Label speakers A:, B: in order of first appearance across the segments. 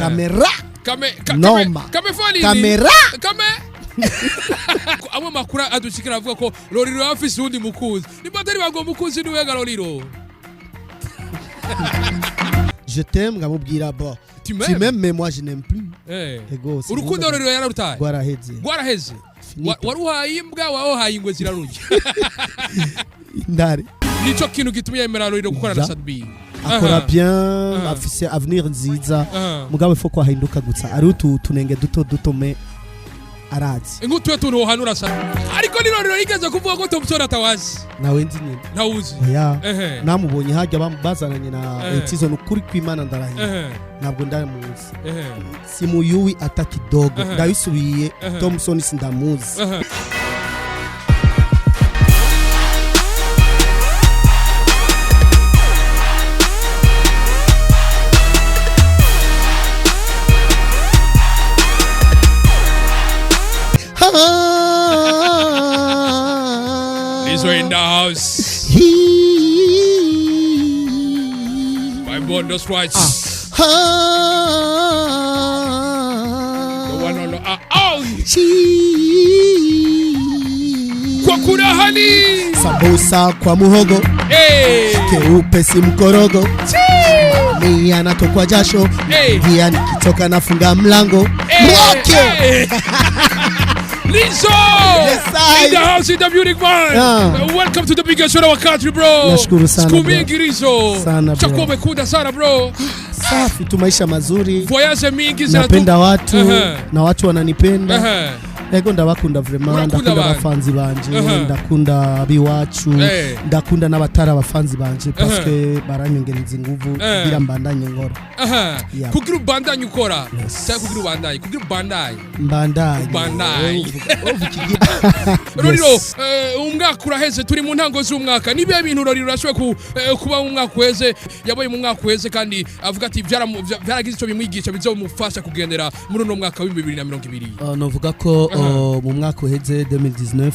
A: Kamera.
B: Kame ka,
A: Noma.
B: Kame fani.
A: Kamera.
B: Kame. Amwe makuru adushikira avuga ko Lolilo afise uwundi mukunzi. Nimba atari bango mukunzi niwe ga Lolilo.
A: Je t'aime nkamubwira bo.
B: Tu
A: Tu
B: m'aimes?
A: m'aimes mais moi je n'aime plus.
B: Eh.
A: Ego.
B: Urukundo Lolilo yararutaye.
A: Rwaraheze.
B: Rwaraheze.
A: Finito.
B: Waruhaye imbwa wahohaye ingwe zirarurya.
A: Indare.
B: Nico kintu gitumye yemera Lolilo gukorana na
A: Ja.
B: Sadbi.
A: Akora
B: Aha.
A: bien,
B: Aha.
A: afise avenir nziza.
B: Aha.
A: Mugabo ifo ko ahinduka gusa. Ari utu tunenge duto duto me arazi.
B: Ingutu wetu ntuhanura sa. Ariko ni Lolilo yigeze kuvuga ko Thompson atawazi.
A: Nawe nzi nyine.
B: Ntawuzi.
A: Oya.
B: Ehe.
A: Namubonye hajya bazananye na
B: Eh.
A: Tizo nukuri kw'Imana ndarahiye.
B: Ehe.
A: Ntabwo ndamuzi.
B: Ehe.
A: Simuyuwi ata kidogo.
B: Eh.
A: Ndabisubiye
B: Eh.
A: Thompson sindamuzi.
B: Ehe. Lizzo in the house. My bonus rights. The one on the oh. Kwa kurahani.
A: Sambusa kwa muhogo
B: Hey.
A: keupe si mkorogo mimi anatokwa jasho
B: Hey.
A: ngia nikitoka nafunga mlango
B: Hey.
A: mwoke
B: Hey. Lizzo!
A: Yes, I.
B: In the house, in the music man.
A: Yeah.
B: Welcome to the biggest show in our country, bro.
A: Nashukuru sana,
B: Siku
A: bro.
B: mingi Lizzo.
A: Sana, bro.
B: Chakuwa umekunda sana bro.
A: Safi tu, maisha mazuri,
B: Voyage mingi zinatu-
A: napenda watu
B: Aha.
A: na watu wananipenda.
B: Aha.
A: Ego ndabakunda vraiment,
B: Urakunda
A: ndakunda
B: abantu.
A: abafanzi banje,
B: Aha.
A: ndakunda abiwacu,
B: Eh.
A: ndakunda n'abatari abafanzi banje parce baranyongereza inguvu
B: Eh.
A: kugira mbandanye nkora.
B: Aha.
A: Yeah.
B: Kugira ubandanye ukora.
A: Yes.
B: Cyangwa kugira ubandanye, kugira ubandanye.
A: Mbandanye.
B: Mbandanye.
A: Uvuga iki-
B: Roriro,
A: Yes.
B: umwaka uraheze turi mu ntango z'umwaka. Nibihe bintu Roriro urashoboye kuba mu mwaka uheze, yabaye mu mwaka uheze kandi avuga ati byaragize icyo bimwigisha bizomufasha kugendera muri uno mwaka wa 2020.
A: Novuga ko
B: Aha.
A: mu mwaka uheze 2019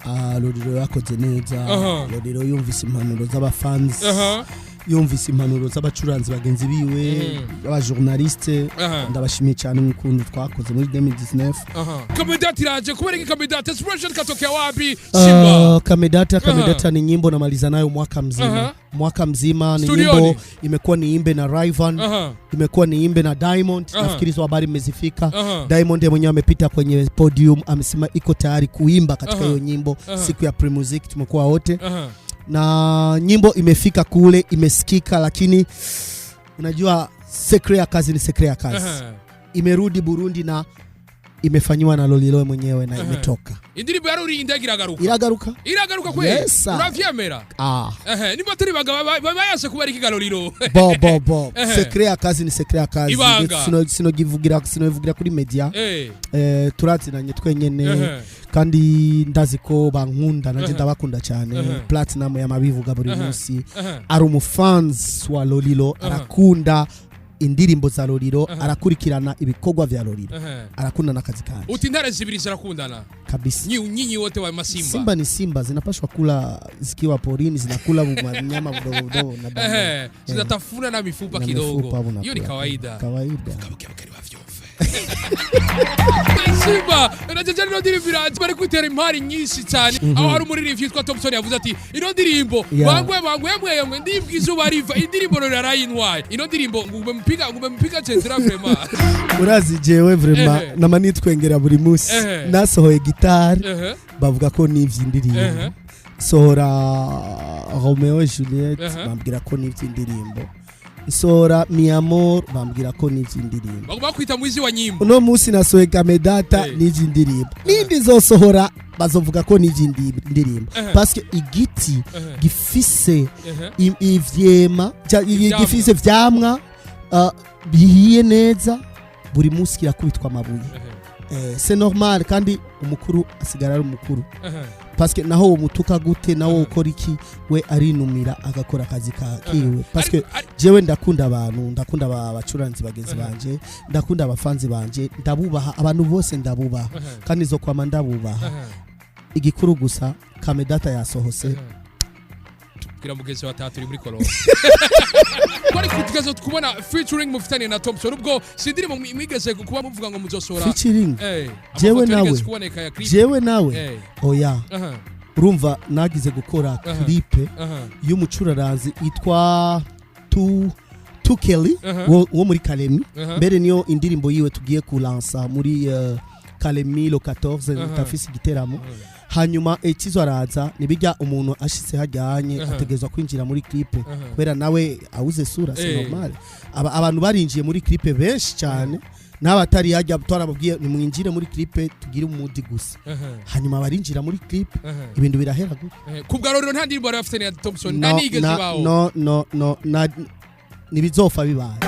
B: Aha.
A: Lolilo yakoze neza.
B: Aha.
A: Lolilo yumvise impanuro z'abafanzi,
B: Aha.
A: yumvise impanuro z'abacuranzi bagenzi biwe, abajournaliste.
B: Aha.
A: Ndabashimiye cyane ukuntu twakoze muri 2019.
B: Aha. Kamedati iraje kubera iki Kamedati expression katokea wapi? Simba.
A: Kamedata, Kamedata
B: Aha.
A: ni nyimbo namaliza nayo mwaka mzima.
B: Aha.
A: Mwaka mzima ni
B: Studioni.
A: nyimbo imekuwa niimbe na Rayvan,
B: Aha.
A: imekuwa niimbe na Diamond.
B: Aha.
A: Nafikiri hizo habari mmezifika.
B: Aha.
A: Diamond yeye mwenyewe amepita kwenye podium amesema iko tayari kuimba katika
B: Aha.
A: hiyo nyimbo.
B: Aha.
A: Siku ya Primusic tumekuwa wote
B: Aha.
A: na nyimbo imefika kule, imesikika, lakini unajua sekre ya kazi ni sekre ya kazi.
B: Aha.
A: Imerudi Burundi na imefanyiwa na Lolilo mwenyewe na
B: Aha.
A: imetoka.
B: Indirimbo yaruri indege iragaruka.
A: Iragaruka.
B: Iragaruka kweli.
A: Yes, sir.
B: Uravyemera?
A: Ah.
B: Ehe, nimba turi bagaba bayase kubera iki Lolilo.
A: Bo bo bo.
B: Ehe.
A: Sekre ya kazi ni sekre ya kazi.
B: Ibanga.
A: Sino sinovugira kuri media.
B: Eh.
A: Turazinanye twenyene
B: Ehe.
A: kandi ndazi ko bankunda nanje
B: Ehe.
A: ndabakunda cyane.
B: Ehe.
A: Platinum yamabivuga buri
B: Ehe.
A: munsi.
B: Ehe.
A: Ari umufans wa Lolilo,
B: Aha.
A: arakunda indirimbo za Lolilo,
B: Aha.
A: arakurikirana ibikorwa vya Lolilo,
B: Ehe.
A: arakunda n'akazi kanje
B: Uti intare zibiri zirakundana.
A: kabisa.
B: Nyinyi wote wa Masimba.
A: Simba ni simba, zinapashwa kula zikiwa porini, zinakula nyama budogo budogo na damu.
B: Ehe, zinatafuna na mifupa
A: Na
B: kidogo.
A: mifupa unakula.
B: Hiyo ni kawaida.
A: Kawaida.
B: Kabukebukeri bavyumve. Simba najeje ino ndirimbo iraje bari kwitera impari nyinshi cyane aho hari umuririmbyi witwa Thompson yavuze ati ino ndirimbo
A: Yeah.
B: bangwe bangwe yemwe yemwe ndibwa izuba riva indirimbo rero yarayintwaye ino ndirimbo ngumpe mpiga censura vraiment.
A: Urazi jewe vraiment
B: Ehe.
A: nama nitwengera buri munsi.
B: Ehe.
A: Nasohoye gitari
B: Ehe.
A: bavuga ko nivye indirimbo.
B: Ehe.
A: Sohora Romeo et Juliet
B: Ehe.
A: bambwira ko nivye indirimbo. Sohora Mi Amor bambwira ko nivye indirimbo.
B: Bagomba kwita mwizi wa nyimbo.
A: Uno munsi nasohoye Kamedata
B: Eh.
A: nivye indirimbo. Nindi nzosohora bazovuga ko nivye indirimbo.
B: Ehe.
A: Parce que igiti
B: Ehe.
A: gifise
B: Ehe.
A: ivyema
B: Ivyamwa.
A: gifise vyamwa bihiye neza buri munsi kirakubitwa amabuye.
B: Ehe.
A: C'est normal kandi umukuru asigara ari umukuru.
B: Ehe.
A: Parce que naho umutuka gute nawo ukora iki we arinumira agakora akazi ka kiwe parce que jewe ndakunda abantu, ndakunda abacuranzi bagenzi banje, ndakunda abafanzi banje, ndabubaha abantu bose ndabubaha kandi zo kwama ndabubaha. Igikuru gusa Kamedata yasohose.
B: Bwira mugenzi wa tatu uri muri Colombe. Twari kutugeza kubona featuring mufitaniye na Thompson, ubwo si indirimbo mwigeze kuba muvuga ngo muzosohora?
A: Featuring? Jewe
B: Amafoto
A: nawe.
B: yarigeze kuboneka ya clip.
A: Jewe nawe? Oya. Urumva nagize gukora clip y'umucuraranzi itwa tu Tukeli wo muri Kalemi. Mbere niyo indirimbo yiwe tugiye kulansa muri Kalemi le 14. Tafise igiteramo, hanyuma Etizo araza. Nibijya umuntu ashitse hajyanye ategerezwa kwinjira muri clip kubera nawe awuze sura, c'est normal. Abantu barinjiye muri clip benshi cyane, n'abatari hajya twarababwiye nimwinjire muri clip tugire umudi gusa. Hanyuma barinjira muri clip, ibintu birahera gutyo.
B: Ku bwa Rorero, nta ndirimbo bari bafitaniye na Thompson, nta
A: No,
B: nigeze ibaho?
A: No, no, no, ntibizofa bibaye.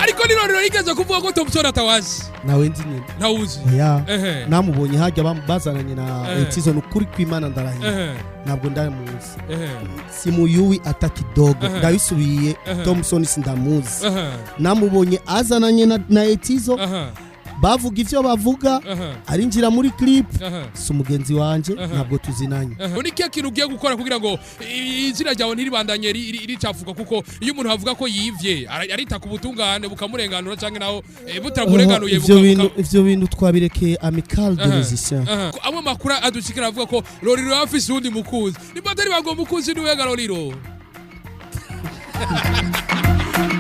B: Ariko ni Rorero yigeze kuvuga ko Thompson atawazi.
A: Nawe nzi nyine.
B: Ntawuzi?
A: Oya. Namubonye hajya bazananye na Etizo, ni ukuri kw'Imana, ndarahiye, ntabwo ndamuzi. Simuyuwi ata kidogo. Ndabisubiye. Thompson sindamuzi. Namubonye azananye na Etizo, bavuga ivyo bavuga, arinjira muri clip. Si umugenzi wanje, ntabwo tuzinanye.
B: Ni kihe kintu ugiye gukora kugira ngo izina ryawe ntiribandanye ricafuka? Kuko iyo umuntu avuga ko yivye, arita ku butungane bukamurenganura, canke naho butamurenganuye
A: Ivyo bintu, ivyo bintu twabirekeye Amicale de Musiciens.
B: Ko amwe makuru adushikira avuga ko Roriro afise uwundi mukunzi, nimba atari bango mukunzi niwe ga Roriro?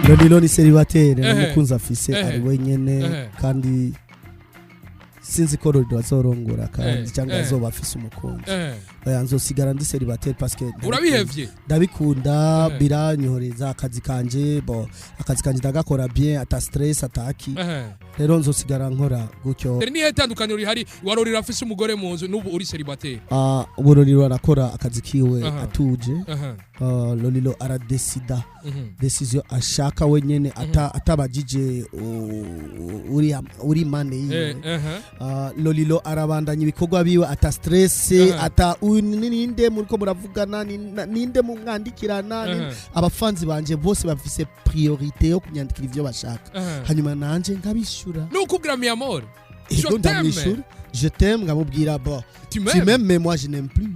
A: Lolilo ni célibataire. Umukunzi afise ari wenyene. Kandi sinzi ko Lolilo azorongora kandi cyangwa azoba afise umukunzi. Oya, nzosigara ndi célibataire parce que
B: Urabihevye?
A: ndabikunda, biranyohereza akazi kanje. Bo akazi kanje ndagakora bien, ata stress, ataki. Rero nzosigara nkora gutyo.
B: Rero nihe tandukaniro rihari wa Roriro afise umugore mu nzu n'ubu uri célibataire?
A: Ah, ubu Lolilo arakora akazi kiwe atuje. Ah, Lolilo aradesida décision ashaka wenyene, atabajije uri mane yiwe. Ah, Lolilo arabandanya ibikorwa biwe ata stress, ata uyu ninde muriko muravugana, ninde mumwandikirana. Abafanzi banje bose bafise priorité yo kunyandikira ivyo bashaka, hanyuma nanje nkabishura.
B: Nukubwira mi amor,
A: Ego.
B: je t'aime.
A: Ndamwishura je t'aime, nkamubwira bon,
B: tu
A: tu
B: m'aimes
A: m'aimes mais moi je n'aime plus.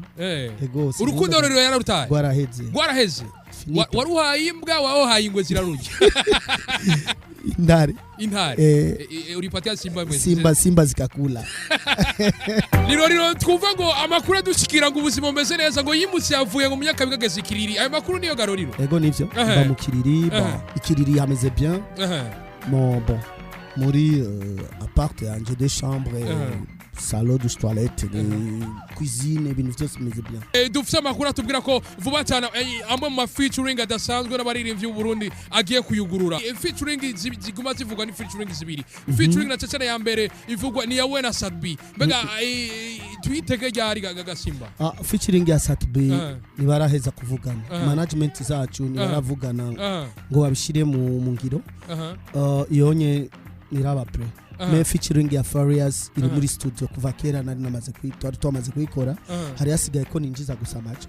A: Ego.
B: Urukundo Roriro yararutaye?
A: Rwaraheze.
B: Rwaraheze.
A: Finito.
B: Waruhaye imbwa, wahohaye ingwe zirarurya?
A: Intare.
B: Intare. Uripatia simba mwezi?
A: Simba, simba zikakula.
B: Riro twumva ngo amakuru adushikira ngo ubuzima bumeze neza, ngo yimutse, yavuye ngo munyakabiga ageze Ikiriri. Ayo makuru niyo garoriro?
A: Ego, nivyo. Mba mu Kiriri. Bon, Ikiriri hameze bien. Bon, muri appart yanje, deux chambres, salon, douche, toilette, cuisine, ibintu vyose bimeze bien.
B: Dufise amakuru atubwira ko vuba cyane amwe mu ma featuring adasanzwe n'abaririmbyi b'u Burundi agiye kuyugurura. Featuring ziguma zivugwa ni featuring zibiri. Featuring na cecene ya mbere ivugwa ni yawe na Sadbi. Mbega tuyitege ryari Gasimba?
A: Ah, featuring ya Satb, ntibaraheza kuvugana. Management zacu ntibaravugana ngo babishire mu ngiro. Iyonye niraba prêt. Mais featuring ya Farious iri muri studio kuva kera, nari namaze twari twamaze kuyikora. Hari hasigaye ko ninjiza gusa amaco.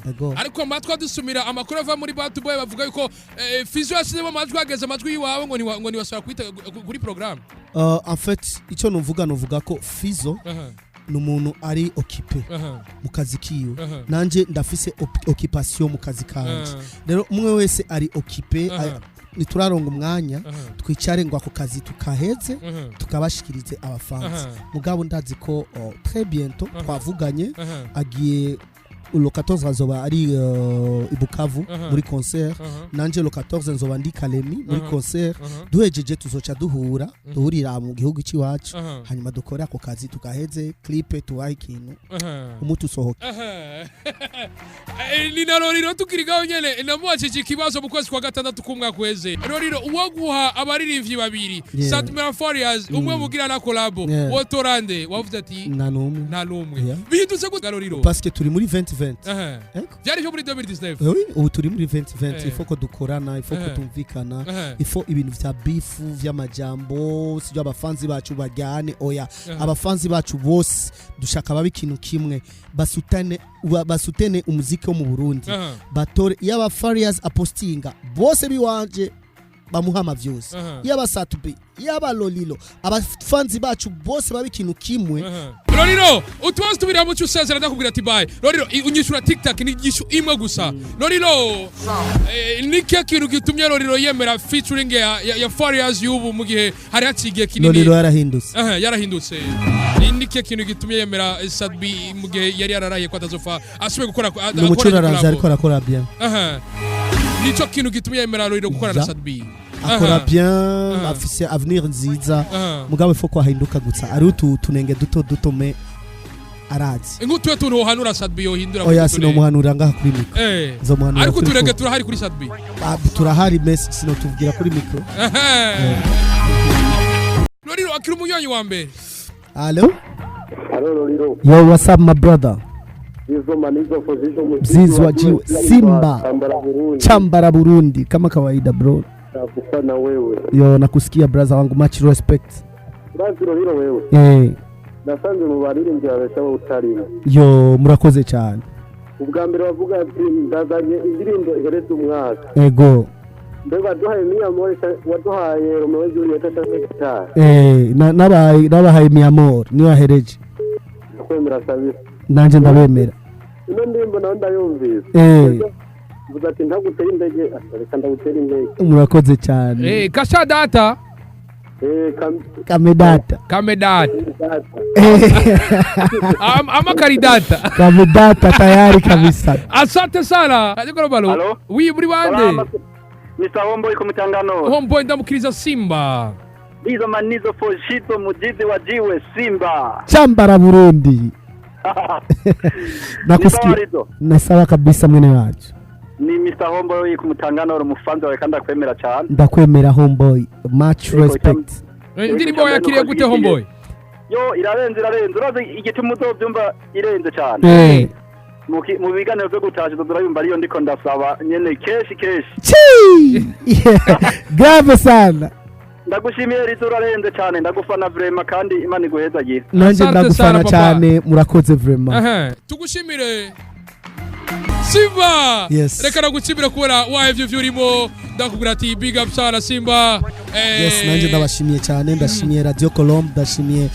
A: Ego.
B: Ariko amatwi adusumira, amakuru ava muri Bad Boy, bavuga yuko Fizo yashyizemo amajwi, ageze amajwi y'iwawe ngo ntiwasubira kwita kuri programme.
A: En fait, icyo nuvuga ko Fizo ni umuntu ari occupé mu kazi kiwe. Nanje ndafise occupation mu kazi kanje. Rero umwe wese ari occupé. Ntituraronga umwanya twicare ngo ako kazi tukaheze, tukabashikirize abafansi. Mugabo ndazi ko très bientôt twavuganye, agiye le 14 azoba ari i Bukavu muri concert. Nanje le 14 nzoba ndi Kalemi muri concert. Duhejeje tuzoca duhura, duhurira mu gihugu cy'iwacu, hanyuma dukore ako kazi tukaheze, clip tubahe ikintu, umuti usohoke.
B: Ni na Roriro tukiri ngaho nyene, namubajije ikibazo mu kwezi kwa gatandatu k'umwaka uheze. Roriro, uwo guha abaririmbyi babiri, Satmira, Farious, umwe mugira na collabo, wotorande? Wavuze ati
A: nta n'umwe.
B: Nta n'umwe. Bihindutse gute Roriro?
A: Parce que turi muri 2020. Ego.
B: Byari byo muri 2019.
A: Oui, ubu turi muri 2020. Il faut ko dukorana, il faut ko tumvikana, il faut ibintu vya beef, vy'amajambo sibyo, abafanzi bacu bajyane, oya. Abafanzi bacu bose dushaka babe ikintu kimwe, basutene umuziki wo mu Burundi. Batore iyo aba Farious apostinga, bose biwanje bamuha amavyuzi. Iyo aba Satubi, iyo aba Lolilo, abafanzi bacu bose babe ikintu kimwe.
B: Lolilo, utubazo tubiri hamwe usezera, ndakubwira ati bye. Lolilo, unyishura tiktak ni inyishu imwe gusa. Lolilo, ni kihe kintu gitumye Lolilo yemera featuring ya Farious y'ubu mu gihe hari haciye igihe kinini?
A: Lolilo yarahindutse.
B: Aha, yarahindutse. Ni kihe kintu gitumye yemera Sat-B mu gihe yari yararahiye ko atazofa asubiye gukora
A: Ni umucuraranzi, ariko arakora bien.
B: Aha. Nico kintu gitumye yemera Lolilo gukorana na Sat-B?
A: Akora bien, afise avenir nziza. Mugabo ifo ko ahinduka gusa, ari utu tunenge duto duto, mais arazi.
B: Nk'utuye tuntu wohanura Sat-B yohindura?
A: Oya,
B: Muri
A: sinomuhanura ngaha kuri micro. Nzomuhanura
B: Ariko
A: kuri
B: uturenge
A: phone.
B: turahari kuri Sat-B.
A: Ah, turahari, mais sinotubwira kuri micro.
B: Lolilo, akiri umunywanyi wa mbere.
A: Allo?
C: Allo, Lolilo.
A: Yo, what's up, my brother?
C: Zizo manizo fozisho.
A: Mzizi jiwe, Simba.
C: Tambara Burundi.
A: Chambara Burundi kama kawaida, bro.
C: Nakufana wewe.
A: Yo, nakusikia, brother wangu, much respect.
C: Urazi Lolilo wewe?
A: Eh.
C: Nasanze mu baririmbyi babesha utarimo.
A: Yo, murakoze cyane.
C: Ubwa mbere wavuga ati ndazanye indirimbo ihereza umwaka.
A: Ego.
C: Mbega waduhaye Mi Amor, waduhaye Romeo Juliet cyangwa gitari?
A: Eh, nabahaye Mi Amor, niyo yahereje.
C: Ndakwemera kabisa.
A: Nanje ndabemera.
C: Ino ndirimbo nawe ndayumvise. Mvuze ati ntagutera intege, ati reka ndagutera intege.
A: Murakoze cyane.
B: Kasha data.
C: Eh,
A: Kamedata.
B: Kamedata.
C: Data.
B: Ama karidata.
A: Kamedata tayari kabisa.
B: Asante sana. Ariko balo.
D: Allo?
B: Oui, muri bande?
D: Salama. Mr. Homeboy ku mutangano.
B: Homeboy, ndamukiriza Simba.
D: Izo manizo foshito mujizi wa jiwe Simba.
A: Chambara Burundi. Nakusikia.
D: Ni
A: Na sawa kabisa, mwene wacu.
D: Ni Mr. Homeboy ku mutangano, umufanzi wawe kandi akwemera cyane.
A: Ndakwemera, homeboy, much
D: Yego,
A: respect.
B: Indirimbo yakiriye gute, Homeboy?
D: Yo, irarenze, irarenze. Urazi igituma uzobyumva irenze cyane? Mu biganiro byo gutasha turayumva, ariyo ndiko ndasaba nyene kenshi kenshi.
A: Chi! Yeah. Grave sana.
D: Ndagushimiye Rizo, urarenze cyane, ndagufana vraiment kandi Imana iguhezagiye.
A: Nanje
B: Asante
A: ndagufana
B: sana, papa.
A: cyane, murakoze vraiment.
B: Aha. Tugushimire, Simba.
A: Yes.
B: Reka nagushimire kubona wahevye ivyo urimo, ndakubwira ati big up sana, Simba.
A: Yes, nanje ndabashimiye cyane, ndashimiye Radio Colombe, ndashimiye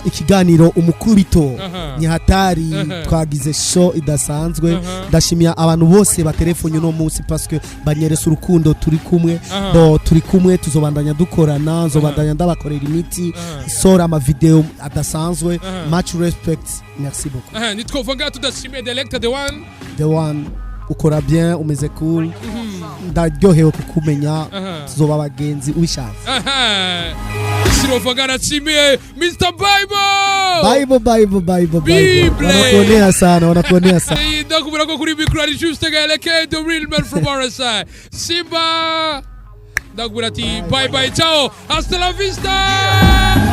A: ikiganiro Umukubito. Ni hatari. Twagize show idasanzwe. Ndashimiye abantu bose baterefone uno munsi parce que banyerese urukundo, turi kumwe. Do turi kumwe, tuzobandanya dukorana, nzobandanya ndabakorera imiti, sora ama video adasanzwe. Much respect, merci beaucoup.
B: Aha, nitwova ngaha tudashimiye Director The One.
A: The One, ukora bien, umeze cool, ndaryohewe kukumenya. Tuzoba abagenzi ubishatse.
B: Aha. Sinova ngaha nashimiye Mr. Bible.
A: Bible, Bible, Bible, Bible.
B: Bible.
A: Wanakuonea sana, wanakuonea sana.
B: Ndakubwira ko kuri micro ari Juste Gaeleke, the real man from RSI. Simba, ndakubwira ati bye bye, ciao, hasta la vista.